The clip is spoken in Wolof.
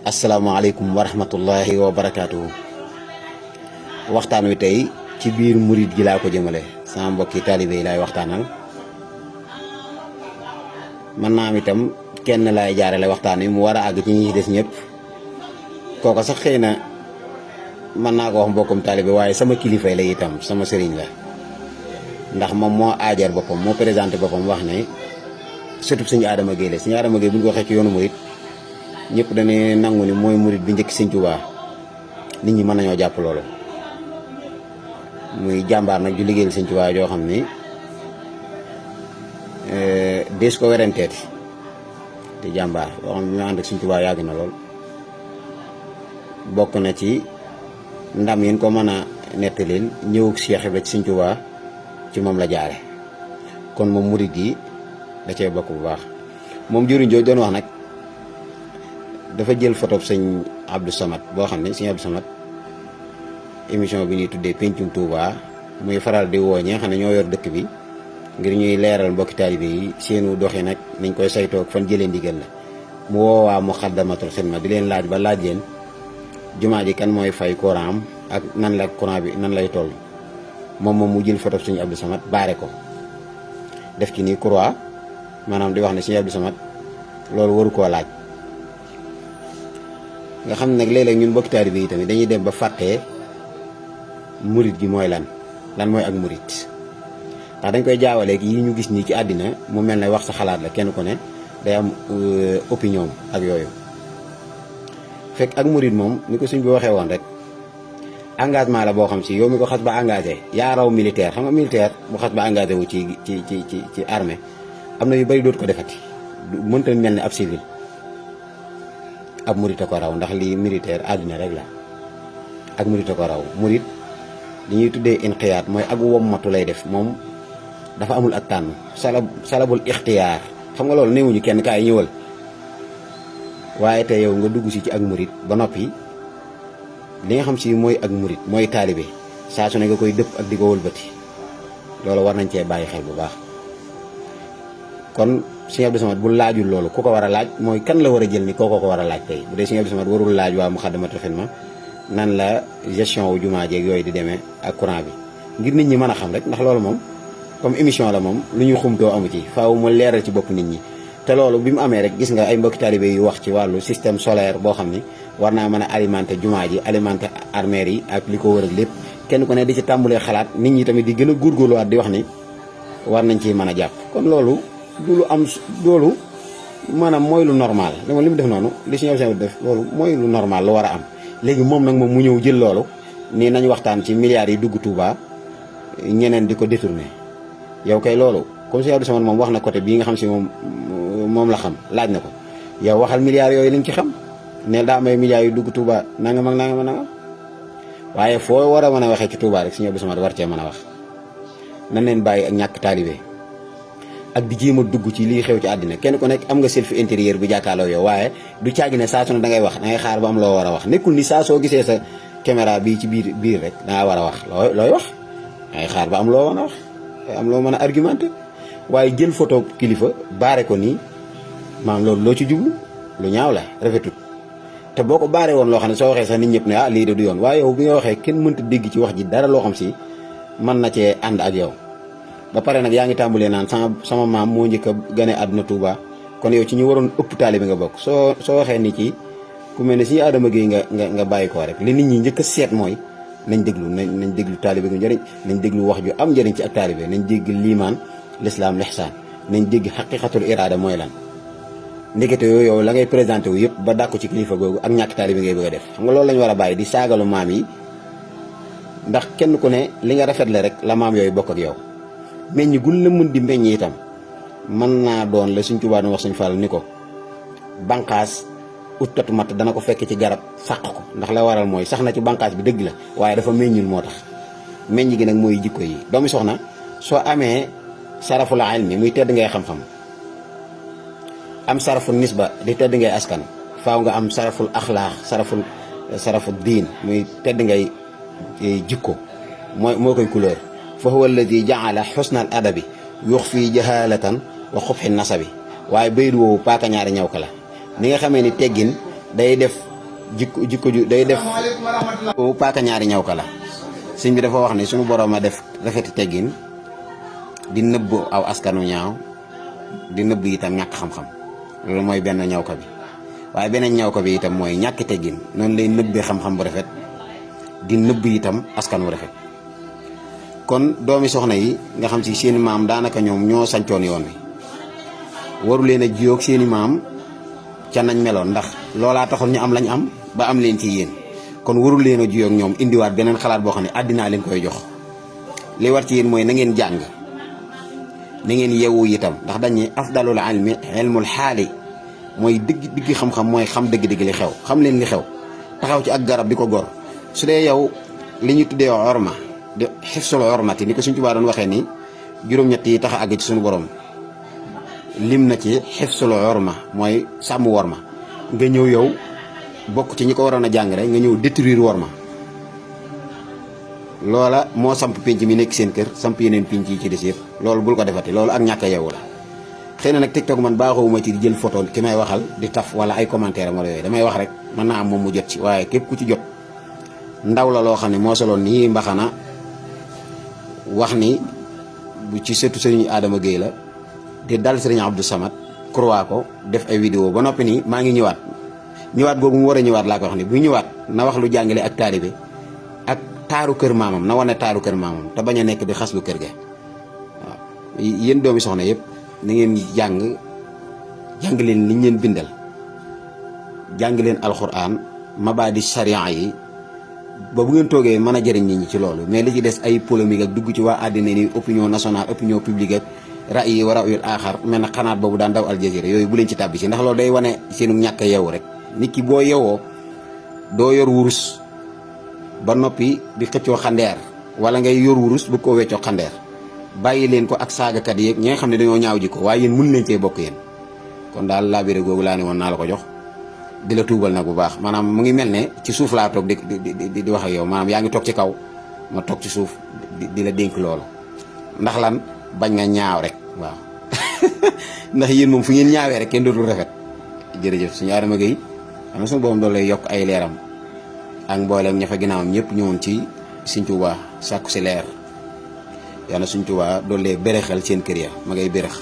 asalaamaaleykum wa rahmatullahi wa barakaatu. waxtaan wi tey ci biir murit gi laa ko jëmale sama mbokki taalibe yi laay waxtaanal man naam itam kenn laay jaarale waxtaan wi mu war a àgg ci ñi des ñëpp kooko sax xëy na mën naa ko wax mbokkum taalibe waaye sama kilifay la itam sama sëriñ la ndax moom moo aajar boppam moo présenté boppam wax ne surtout suñu Adama Gueye la suñu Adama Gueye bu ñu ko waxee ci yoonu murit ñëpp dañuy nangu ni mooy murit bi njëkk Sëñ Tuubaa nit ñi mën nañoo jàpp loolu muy jàmbaar nag ju liggéeyal Sëñ Tuubaa joo xam ni dees ko werenteeti di jàmbaar yoo xam ne ñu ànd ak Sëñ Tuubaa yàgg na lool bokk na ci ndam yin ko mën a nettalil ñëwug Cheikh Ibra ci Sëñ Tuubaa ci moom la jaare kon moom murit yi da cee bokk bu baax moom jëriñ jooju doon wax nag dafa jël photo sëñ Abdou Samad boo xam ne sëñ Abdou Samad émission bi ñuy tuddee Pencum Touba muy faral di woo ñi nga xam ne ñoo yor dëkk bi ngir ñuy leeral mbokki taalibe yi seenu doxi nag niñ koy saytoog fan jëlee ndigal la mu woowaa Muxaddamatul Xidma di leen laaj ba laaj leen jumaa ji kan mooy fay courant am ak nan la courant bi nan lay toll moom mu jël photo sëñ Abdou Samad baare ko def ci nii croix maanaam di wax ne sëñ Abdou Samad loolu waru koo laaj nga xam ne nag léeg-léeg ñun mbokki taalibe yi tamit dañuy dem ba fàttee murit gi mooy lan mooy ak murit ndax dañ koy jaawaleeg yi ñu gis nii ci àddina mu mel ne wax sa xalaat la kenn ku ne day am opinion ak yooyu fekk ak murit moom ni ko suñ bi waxee woon rek engagement la boo xam si yow mi ko xas ba engagé yaa raw militaire xam nga militaire bu xas ba engagé wu ci armée am na yu bari dootu ko defati mënta mel ne ab civil ab murit a ko raw ndax lii militaire àddina rek la ak murit a ko raw murit li ñuy tuddee inqiyaat mooy ak wommatu lay def moom dafa amul ak tànn salabul ixtiyaar xam nga loolu néewuñu kenn kaay ñëwal waaye te yow nga dugg si ci ak murit ba noppi li nga xam si mooy ak murit mooy taalibe saa su ne nga koy dëpp ak di ko wëlbati loolu war nañ cee bàyyi xel bu baax kon Sëñ Abdou Samad bu laajul loolu ku ko war a laaj mooy kan la war a jël ni kooko ko war a laaj tey bu dee Sëñ Abdou Samad warul laaj waa Muxaddamatul Xidma nan la gestion wu jumaa jeeg yooyu di demee ak courant bi ngir nit ñi mën a xam rek ndax loolu moom comme émission la moom lu ñu xumtoo amu ci faaw mu leeral ci bopp nit ñi te loolu bi mu amee rek gis nga ay mbokki taalibe yu wax ci wàllu système solaire boo xam ni war naa mën a alimenter jumaa ji alimenter armères yi ak li ko wër ak lépp kenn ku ne di ci tàmbalee xalaat nit ñi tamit di gën a góorgóorluwaat di wax ni war nañ ci mën a jàpp kon loolu du lu am loolu maanaam mooy lu normal dama li mu def noonu li si ñëw def loolu mooy lu normal lu war a am léegi moom nag moom mu ñëw jël loolu nii nañ waxtaan ci milliards yi dugg Touba ñeneen di ko détourné yow kay loolu comme si Abdou Samad moom wax na côté bii nga xam si moom la xam laaj na ko yow waxal milliards yooyu lañ ci xam ne daa may milliards yu dugg Touba nangam ak nangam ak nangam waaye foo war a mën a waxee ci Touba rek si Abdou Samad war cee mën a wax nan leen bàyyi ak ñàkk taalibe ak di jéem a dugg ci lii xew ci àddina kenn ku nekk am nga selfie intérieur bu jàkkaarloo yow waaye du caagi ne saa su ne da ngay wax da ngay xaar ba am loo war a wax nekkul ni saa soo gisee sa caméra bii ci biir rek da ngaa war a wax looy wax da ngay xaar ba am loo mën a wax am loo mën a argumenté waaye jël photo kilifa baare ko nii maam loolu loo ci jublu lu ñaaw la rafetut te boo ko baare woon loo xam ne soo waxee sax nit ñëpp ne ah lii de du yoon waaye yow bi nga waxee kenn mënta dégg ci wax ji dara loo xam si mën na cee ànd ak yow ba pare nag yaa ngi tàmbalee naan sama maam moo njëkk a gane àdduna Touba kon yow ci ñu waroon ëpp taalibe nga bokk soo waxee ni ci ku mel ne si Adama Gueye nga bàyyi ko rek li nit ñi njëkk a seet mooy nañ déglu taalibe gu njëriñ nañ déglu wax ju am njëriñ ci ak taalibe nañ dégg liimaan lislaam lihsaan nañ dégg xaqiqatul iraada mooy lan ndekete yooyu yow la ngay présenté wu yëpp ba dàkku ci kilifa googu ak ñàkk taalibe ngay bëgg a def xam nga loolu lañ war a bàyyi di saagalu maam yi ndax kenn ku ne li nga rafet la rek la maam yooyu bokk ak yow meññ gul la mën di meññ itam mën naa doon la Sëñ Tuubaa doon wax Sëñ Fall ni ko banqaas utkatu matt dana ko fekk ci garab sàq ko ndax la waral mooy sax na ci banqaas bi dëgg la waaye dafa meññul moo tax meññ gi nag mooy jikko yi doomi soxna soo amee saraful ilmi muy tedd ngay xam-xam am saraful nisba di tedd ngay askan faaw nga am saraful axlaax saraful diin muy tedd ngay jikko moo koy couleur fa huwa alladi jaala xusna al adabi yux fii jahalatan wa xubxi nasabi waaye baydu woowu paaka ñaari ñaw ka la ni nga xamee ni teggin day def jikko ju day def ko paaka ñaari ñaw ka la sëñ bi dafa wax ne suñu borom a def rafeti teggin di nëbb aw askanu ñaaw di nëbb itam ñàkk xam-xam loolu mooy benn ñaw ka bi waaye beneen ñaw ka bi itam mooy ñàkk teggin noonu lay nëbbee xam-xam bu rafet di nëbb itam askan wu rafet kon doomi soxna yi nga xam si seeni maam daanaka ñoom ñoo sancoon yoon wi waru leen a jiyoog seeni maam ca nañ meloon ndax loolaa taxoon ñu am lañ am ba am leen ci yéen kon warul leen a jiyoog ñoom indiwaat beneen xalaat boo xam ne àddinaa leen koy jox li war ci yéen mooy na ngeen jàng na ngeen yeewu itam ndax dañuy afdalul ilmi ilmul xaali mooy digg xam-xam mooy xam dëgg-dëgg li xew xam leen li xew taxaw ci ak garab di ko gor su dee yow li ñu tuddee orma di xifsul ormati ni ko Sëñ Tuubaa doon waxee ni juróom-ñett yi tax a àgg ci suñu borom lim na ci xifsul orma mooy sàmm worma nga ñëw yow bokk ci ñi ko waroon a jàng rek nga ñëw détruire worma loola moo samp pénc mi nekk seen kër samp yeneen pénc yi ci des yëpp loolu bul ko defati loolu ak ñàkk a yeewu la xëy na nag TikTok man baaxoowuma ci di jël photo ki may waxal di taf wala ay commentaire wala yooyu damay wax rek mën naa am moom mu jot ci waaye képp ku ci jot ndaw la loo xam ne moo soloon nii mbaxana wax ni bu ci sëtu sëriñ Adama Gueye la di dal sëriñ Abdou Samad croix ko def ay vidéo ba noppi nii maa ngi ñëwaat googu mu war a ñëwaat laa ko wax ni bu ñëwaat na wax lu jàngale ak taalibe ak taaru kër maamam na wane taaru kër maamam te bañ a nekk di xas lu kër ga waaw yéen doomi soxna yëpp na ngeen jàng leen liñ leen bindal jàng leen alxuraan mabaadi sariya yi ba bu ngeen toogee mën a jëriñ nit ñi ci loolu mais li ci des ay polémique ak dugg ci waa àddina ni opinion nationale opinion publique ak ra'yi wa ra'yul aaxar mel na xanaat boobu daan daw Al Jazeera yooyu bu leen ci tàbbi si ndax loolu day wane seenu ñàkk a yeewu rek nit ki boo yeewoo doo yor wurus ba noppi di xëccoo xandeer wala ngay yor wurus bu ko weccoo xandeer bàyyi leen ko ak saagakat yeeg ñi nga xam ne dañoo ñaaw ji ko waaye yéen mën leen cee bokk yéen kon daal laabire googu laa ne woon naa la ko jox di la tuubal nag bu baax maanaam mu ngi mel ne ci suuf laa toog di wax ak yow maanaam yaa ngi toog ci kaw ma toog ci suuf di la dénk loolu ndax lan bañ nga ñaaw rek waaw ndax yéen moom fu ngeen ñaawee rek kenn dootul rafet jërëjëf suñu Adama Gueye am na suñu borom doon lay yokk ay leeram ak mboolem ña fa ginnaawam ñëpp ñëwoon ci Sëñ Tuubaa sàkku si leer yàlla Sëñ Tuubaa doon lay bérexal seen kër ya ma ngay bérex